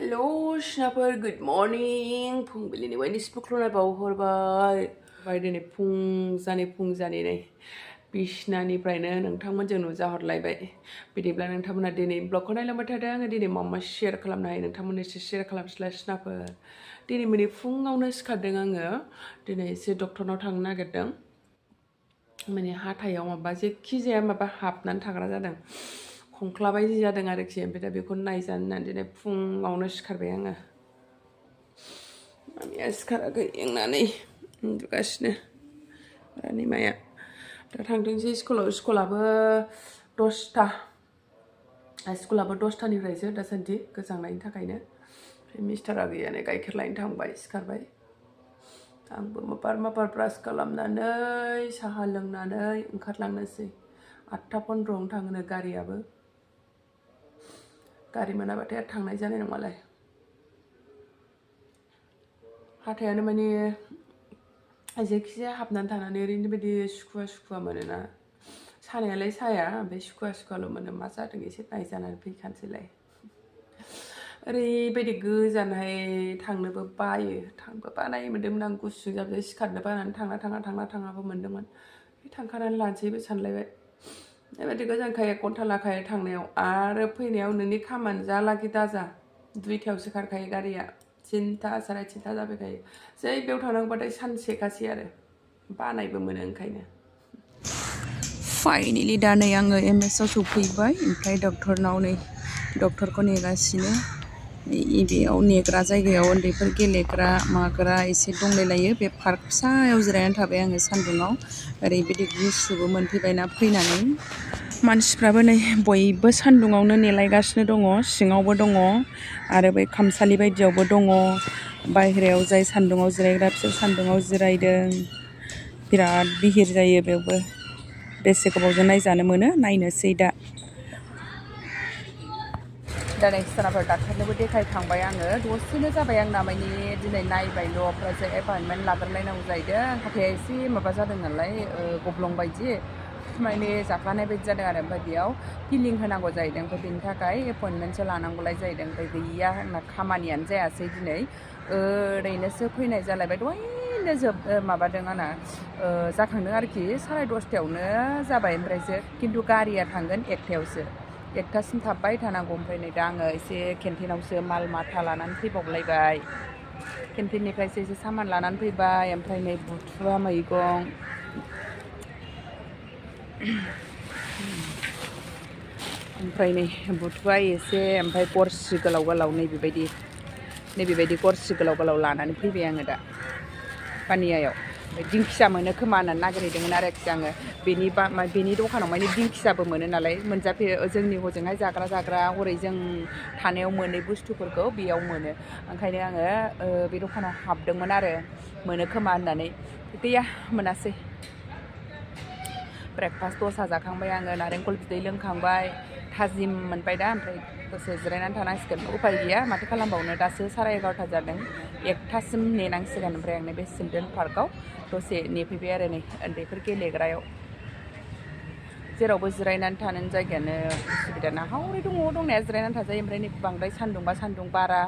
Hello, Schnapper. Good morning. फुंबिलिनि बयनि सिफुख्लुनाय बावहरबाय दिनै फुंजानि नै बिसनानिफ्रायनो नोंथांमोनजों नुजाहरलायबाय बिदिब्ला नोंथांमोना दिनै ब्लगखौ नायलांबाय थादों आङो दिनै मा शेयार खालामनो हायो नोंथांमोननो एसे शेयार खालामसैलाय स्नाफोर दिनै माने फुङावनो सिखारदों आङो दिनै एसे डक्टरनाव थांनो नागिरदों माने हाथायाव माबा जेखि जाया माबा हाबनानै थाग्रा जादों खंख्ला बायदि जादों आरोखि ओमफ्राय दा बेखौ नायजानो होननानै दिनै फुङावनो सिखारबाय आङो मामिया सिखाराखै एंनानै उन्दुगासिनो रानिमाया दा थांथोंसै स्कुलाबो 10थानिफ्रायसो दासान्दि गोजांनायनि थाखायनो ओमफ्राय मिस्टारा गैयानो गाइखेर लायनो थांबाय सिखारबाय आंबो माबार ब्रास खालामनानै साहा लोंनानै ओंखारलांनोसै 8:15 थाङोनो गारियाबो गारि मोनाबाथाय आरो थांनाय जानाय नङालाय हाथायानो माने जेखिजाया हाबनानै थानानै ओरैबायदि सुखुवा मोनोना सानायालाय साया ओमफ्राय सुखुवाल' मोनो मा जादों एसे नायजानानै फैखानोसैलाय ओरैबायदि गोजानहाय थांनोबो बायो थांबो बानाय मोन्दोंमोन आं गुसु जाबजों सिखारनो बानानै थाङाबो मोन्दोंमोन थांखानानै लानोसैबो सानलायबाय बेबायदि गोजानखाय 1 घन्टा लाखायो थांनायाव आरो फैनायाव नोंनि खामानि जालाखि दाजा 2थायावसो खारखायो गारिया 3:00 3:30 जाबायखायो जै बेयाव थांनांगौबाथाय सानसेखासै आरो बानायबो मोनो ओंखायनो फाइनेलि दा नै आङो एमएसआव सफैबाय ओमफ्राय डक्टरनाव नै डक्टरखौ नेगासिनो बेयाव नेग्रा जायगायाव उन्दैफोर गेलेग्रा माग्रा एसे दंलायलायो बे पार्क फिसायाव जिरायनानै थाबाय आङो सान्दुङाव ओरैबायदि गुसुबो मोनफैबायना फैनानै मानसिफ्राबो नै बयबो सान्दुङावनो नेलायगासिनो दङ सिङावबो दङ आरो बै खामसालि बायदियावबो दङ बायहेरायाव जाय सान्दुङाव जिरायग्रा बिसोर सान्दुङाव जिरायदों बिराद बिहिर जायो बेयावबो बेसे गोबावजों नायजानो मोनो नायनोसै दा नेक्स्ट सानाफोर डाक्टारनोबो देखायखांबाय आङो दसेनो जाबाय आंना माने दिनै नायबायल' ओमफ्रायसो एपइन्टमेन्ट लाग्रोलायनांगौ जाहैदों हाथाया एसे माबा जादों नालाय गब्लं बायदि माने जाफ्लानाय बायदि जादों आरो ओमफ्राय बेयाव फिलिं होनांगौ जाहैदों ओमफ्राय बेनि थाखाय एपइन्टमेन्टसो लानांगौलाय जाहैदों ओमफ्राय गैया आंना खामानियानो जायासै दिनै ओरैनोसो फैनाय जालायबाय दहायनो माबादों आंना जाखांदों आरोखि 10:30 जाबाय ओमफ्रायसो खिन्थु गारिया थांगोन 1थायावसो 1थासिम थाबबाय थानांगौ ओमफ्राय नै दा आङो एसे केन्टिनावसो माल माथा लानानै फैबावलायबाय केन्टिननिफ्रायसो एसे सामान लानानै फैबाय ओमफ्राय नै बुथुवा मैगं ओमफ्राय नै बुथुवा एसे ओमफ्राय गरसि गोलाव नैबेबायदि गरसि गोलाव लानानै फैबाय आङो दा पानियायाव ओमफ्राय दिंखिया मोनो खोमा होननानै नागिरहैदोंमोन आरोखि आङो बेनि दखानाव माने दिंखियाबो मोनो नालाय जोंनि हजोंहाय जाग्रा हरै जों थानायाव मोनै बुस्थुफोरखौ बेयाव मोनो ओंखायनो आङो बे दखानाव हाबदोंमोन आरो मोनो खोमा होननानै गैया मोनासै ब्रेकफास्ट दसा जाखांबाय आङो नारेंखल बिदै लोंखांबाय थाजिम मोनबाय दा ओमफ्राय दसे जिरायनानै थानांसिगोन उपाय गैया माथो खालामबावनो दासो 11:30 जादों 1थासिम नेनांसिगोन ओमफ्राय आं बे चिल्ड्रेन पार्कआव दसे नेफैबाय आरो नै उन्दैफोर गेलेग्रायाव जेरावबो जिरायनानै थानो जायगायानो उसुबिदा ना हावरै दंनाया जिरायनानै थाजायो ओमफ्राय नै बांद्राय सान्दुंबा सान्दुं बारा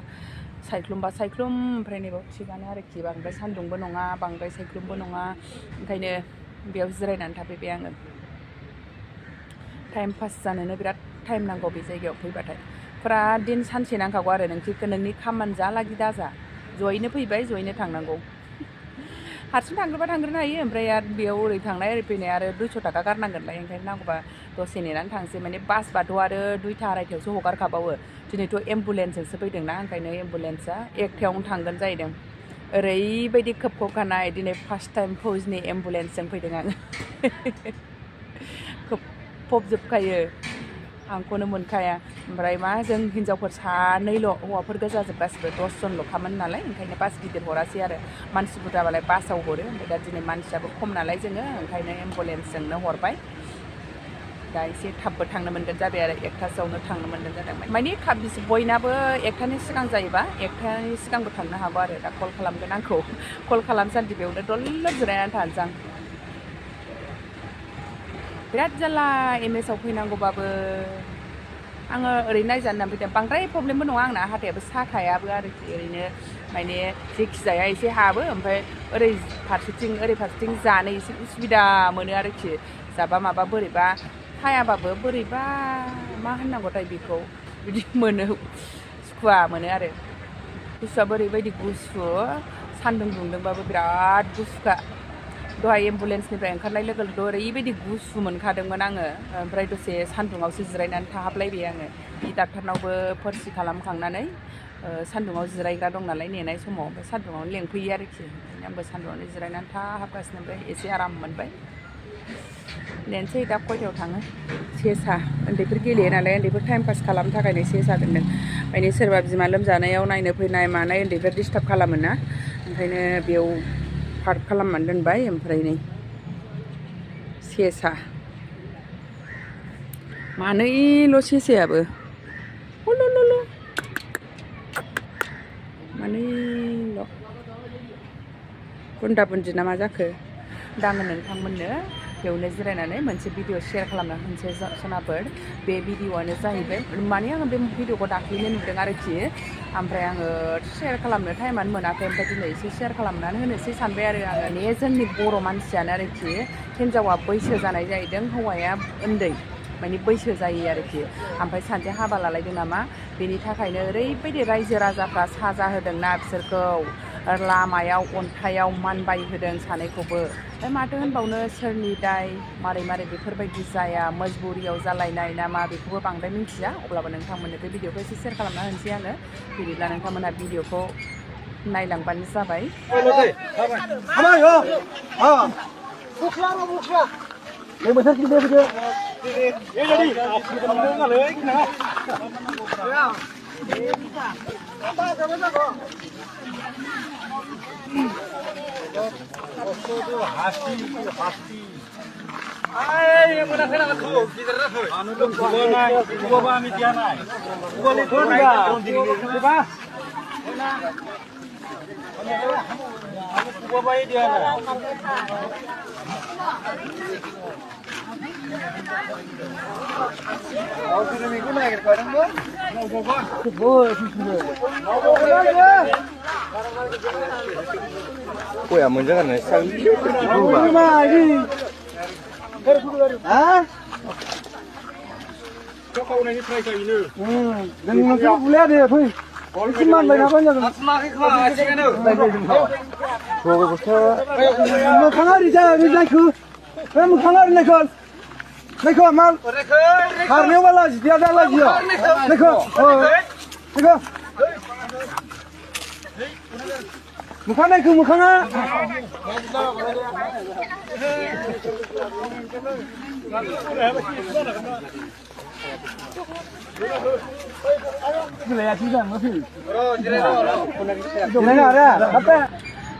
सायख्लुमबा सायख्लुम ओमफ्राय नैबाव थिगानो आरोखि बांद्राय सान्दुंबो नङा बांद्राय सायख्लुमबो नङा ओंखायनो बेयाव जिरायनानै थाफैबाय आङो टाइम पास जानोनो बिराद टाइम नांगौ बे जायगायाव फैबाथाय फुरा दिन सानसे नांखागौ आरो नोंनि खामानि जालागि दाजा जयैनो फैबाय जयैनो थांनांगौ हारसिं थांग्रोनो हायो ओमफ्राय आरो बेयाव ओरै थांनाय ओरै फैनाय आरो 200 थाखा गारनांगोनलाय ओंखायनो नांगौबा दसे नेनानै थांसै माने बासबाथ' आरो 2:00 2:30 हगारखाबावो दिनैथ' एम्बुलेन्सजोंसो फैदोंना ओंखायनो एम्बुलेन्सआ 1:00 थांगोन जाहैदों ओरैबायदि खोबखानाय दिनै फार्स्ट टाइम फौजनि एम्बुलेन्सजों फैदों आङो खोबफबजोबखायो हांखौनो मोनखाया ओमफ्राय मा जों हिनजावफोर 2ल' हौवाफोर गोजाजोब गासिबो 10 जनल'खामोन नालाय ओंखायनो बास गिदिर हरासै आरो मानसि बुरजाबालाय बासाव हरो ओमफ्राय दा दिनै मानसियाबो खम नालाय जोङो ओंखायनो एम्बुलेन्सजोंनो हरबाय दा एसे थाबबो थांनो मोनगोन जाबाय आरो 1थासोआवनो थांनो मोनगोन जादों माने बयनाबो 1थानि सिगां जायोबा 1थानि सिगांबो थांनो हागौ आरो दा कल खालामगोन आंखौ कल खालामसान्दि बेयावनो दलद जिरायनानै थानोसै आं बिराद जारला एमएसआव फैनांगौबाबो आङो ओरैनो नायजानो होनना फैदों बांद्राय प्रब्लेमबो नङा आंना हाथायाबो साखायाबो आरोखि ओरैनो माने जेखिजाया एसे हाबो ओमफ्राय ओरै फारसेथिं जानो एसे उसुबिदा मोनो आरोखि जाबा माबा बोरैबा हायाबाबो बोरैबा मा होननांगौथाय बेखौ बिदि मोनो सुखुवा मोनो आरो गुसुआ बोरैबायदि गुसु सान्दुं दुंदोंबाबो बिराद गुसुखा दहाय एम्बुलेन्सनिफ्राय ओंखारनाय लोगो लोगो ओरैबायदि गुसु मोनखादोंमोन आङो ओमफ्राय दसे सान्दुङावसो जिरायनानै थाहाबलायबाय आङो बे डाक्टारनावबो फोरसि खालामखांनानै सान्दुङाव जिरायग्रा दं नालाय नेनाय समाव ओमफ्राय सान्दुङावनो लेंफैयो आरोखि आंबो सान्दुङावनो जिरायनानै थाहाबगासिनो ओमफ्राय एसे आराम मोनबाय नेनोसै दा खयथायाव थाङो सेसा उन्दैफोर गेलेयो नालाय उन्दैफोर टाइम पास खालामनो थाखायनो सेसा दोनदों ओंखायनो सोरबा बिमा लोमजानायाव नायनो फैनाय मानाय उन्दैफोर डिस्टार्ब खालामो ना ओंखायनो बेयाव पार्क खालामनानै दोनबाय ओमफ्राय नै सेसा मानैल' सेसायाबो मानैल' बुन्दा बुन्दि ना मा जाखो दाङो नोंथांमोननो बेयावनो जिरायनानै मोनसे भिडिअ शेयार खालामना होनोसै सनाफोर बे भिडिअआनो जाहैबाय माने आङो बे भिडिअखौ दाख्लैनो नुदों आरोखि ओमफ्राय आङो शेयार खालामनो टाइमानो मोनाखै ओमफ्राय दिनै एसे शेयार खालामनानै होनोसै सानबाय आरो आङो माने जोंनि बर' मानसियानो आरोखि हिन्जावा बैसो जानाय जाहैदों हौवाया उन्दै माने बैसो जायो आरोखि ओमफ्राय सानसे हाबा लालायदों नामा बेनि थाखायनो ओरैबायदि रायजो राजाफ्रा साजा होदोंना बिसोरखौ लामायाव अन्थाइयाव मानबाय होदों सानैखौबो ओमफ्राय माथो होनबावनो सोरनि दाय मारै बेफोरबायदि जाया मजबुरियाव जालायनाय ना मा बेखौबो बांद्राय मिन्थिया अब्लाबो नोंथांमोननो बे भिडिअखौ एसे शेयार खालामना होनोसै आङो बिदिब्ला नोंथांमोनहा भिडिअखौ नायलांबानो जाबाय Ôi à mình rất là sao cho câu này thay cho nữa đừng mà cứ lẽ đi thôi cái man này nó có nhờ mà cái kho cái nữa đây rồi nó khang đi ra cứ em khang đi con này con mà hàng nếu mà là gì ra là gì à này con này con một khang này cứ một khang á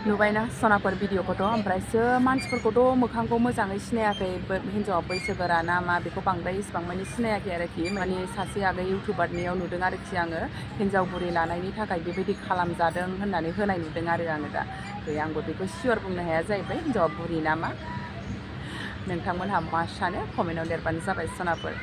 नुबायना सनाफोर भिडिअखौथ' ओमफ्रायसो मानसिफोरखौथ' मोखांखौ मोजाङै सिनायाखै हिन्जावा बैसोगोरा ना मा बेखौ बांद्राय इसिबां माने सिनायाखै आरोखि माने सासे आगै इउटुबारनियाव नुदों आरोखि आङो हिन्जाव बुरि लानायनि थाखाय बेबायदि खालामजादों होननानै होनाय नुदों आरो आङो दा आंबो बेखौ सियर बुंनो हाया जाहैबाय हिन्जावा बुरि ना मा नोंथांमोनहा मा सानो कमेन्टआव लिरबानो जाबाय सनाफोर